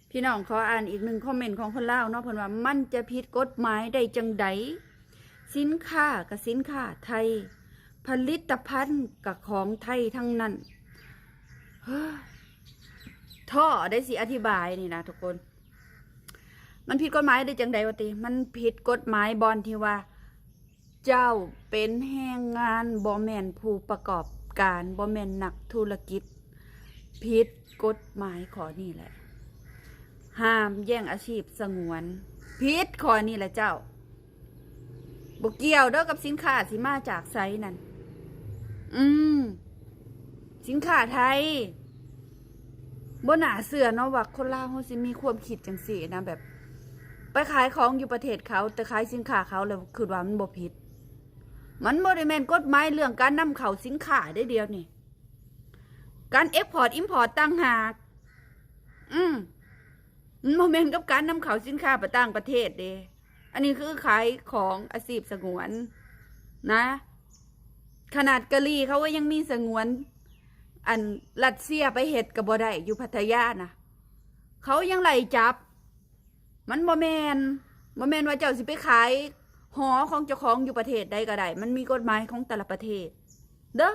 ພີ່ນ້ອງຂໍອ່ານອີກໜຶ່ງຄອມເມັນຂອງຄົນລາວເນາະ ເພິ່ນວ່າມັນຈະຜິດກົດໝາຍໄດ້ຈັ່ງໃດ? ສິນຄ້າກໍສິນຄ້າໄທ, ຜະລິດຕະພັນກໍຂອງໄທທັງນັ້ນ. ເຮີ້ຍ ທໍ້ໄດ້ຊິອະທິບາຍນີ້ນະທຸກຄົນ. ມັນຜິດກົດໝາຍໄດ້ຈັ່ງໃດວະຕິ? ມັນຜິດກົດໝາຍບ່ອນທີ່ວ່າ ເຈົ້າເປັນແຮງງານ ບໍ່ແມ່ນຜູ້ປະກອບການ, ບໍ່ແມ່ນນັກທຸລະກິດ. ຜິດກົດໝາຍຂໍ້ນີ້ແຫຼະ. ຫ້າມແຍ່ງອາຊີບສະຫງວນ. ຜິດຂໍ້ນີ້ແຫຼະເຈົ້າ. ບໍ່ກ່ຽວເດີ້ກັບສິນຄ້າຊິມາຈາກໃສນັ້ນ. ອືມ ສິນຄ້າໄທ. ບໍ່ໜ້າເຊື່ອເນາະວ່າຄົນລາວເຮົາຊິມີຄວາມຄິດຈັ່ງຊີ້ນະ, ແບບໄປຂາຍຂອງຢູ່ປະເທດເຂົາ ແຕ່ຂາຍສິນຄ້າເຂົາແລ້ວຄິດວ່າມັນບໍ່ຜິດ. ມັນບໍ່ໄດ້ແມ່ນກົດໝາຍເລື່ອງການນຳເຂົ້າສິນຄ້າເດ້ດຽວນີ້. ການເອັກພອດອິມພອດຕ່າງຫາກ. ອືມ ມັນບໍ່ແມ່ນກັບການນຳເຂົ້າສິນຄ້າໄປຕ່າງປະເທດເດ້. ອັນນີ້ຄືຂາຍຂອງອາຊີບສະຫງວນນະ. ຂະໜາດກະຫຼີ່ເຂົາກໍຍັງມີສະຫງວນ ອັນລັດເຊຍໄປເຮັດກໍບໍ່ໄດ້ ຢູ່ພັດທະຍານະ ເຂົາຍັງໄລ່ຈັບ. ມັນບໍ່ແມ່ນ ບໍ່ແມ່ນວ່າເຈົ້າຊິໄປຂາຍຫໍຂອງເຈົ້າຂອງຢູ່ປະເທດໃດກໍໄດ້. ມັນມີກົດໝາຍຂອງແຕ່ລະປະເທດເດີ້.